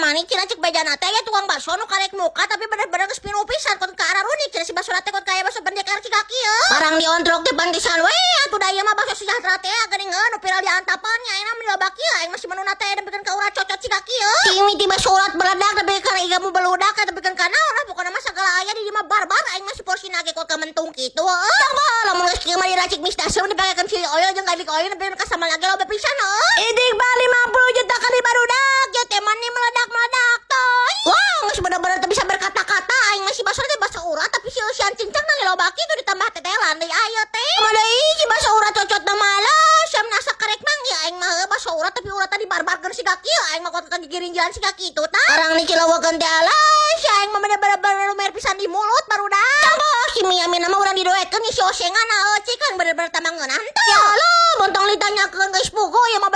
Mani cenah cek bejana teh aya tukang bakso nu karek muka, tapi bener-bener geus pinuh pisan kon ka ararunik cenah si bakso teh, kon kaya bakso pendekar siga kieu. Barang diontrok teh pantesan we atuh, da ieu mah bakso sejahtera teh geuning nu viral di Antapan nya. Ayeuna meni loba kieu, aing masih menuna teh nepikeun ka urat cocot siga kieu. Ting tiba surat meledak tapi ka iga mu beludak, nepikeun ka naon lah, pokona mah sagala aya di dieu mah barbar. Aing masih porsina ge kok ka mentung kitu heuh. Tong lamun geus kieu mah diracik misdasem, dipakekeun chili oil jeung garlic oil, nepikeun ka sambal lagi loba pisan heuh. Idik ba 50 juta kali barudak ya teh mani meledak-meledak toy. Wah, geus bener-bener teu bisa berkata-kata aing masih bakso teh, bakso urat tapi si eusian cincang na loba kitu, ditambah tetelan deui ayo teh. Kumaha deui si bakso urat cocot na malah siam nasa karek mang ya aing mah bakso urat, tapi urat tadi barbarkeun siga kieu, aing mah kot gigirin jalan siga kitu tah. Barang ni cilawakeun teh, alah, si aing mah bener-bener lumer pisan di mulut barudak. Tanggo si Mia Mina mah urang didoekeun si osengan heuh, cikan bener-bener tambah ngeunah teh. Ya Allah, montong ditanyakeun geus pugo ya mah.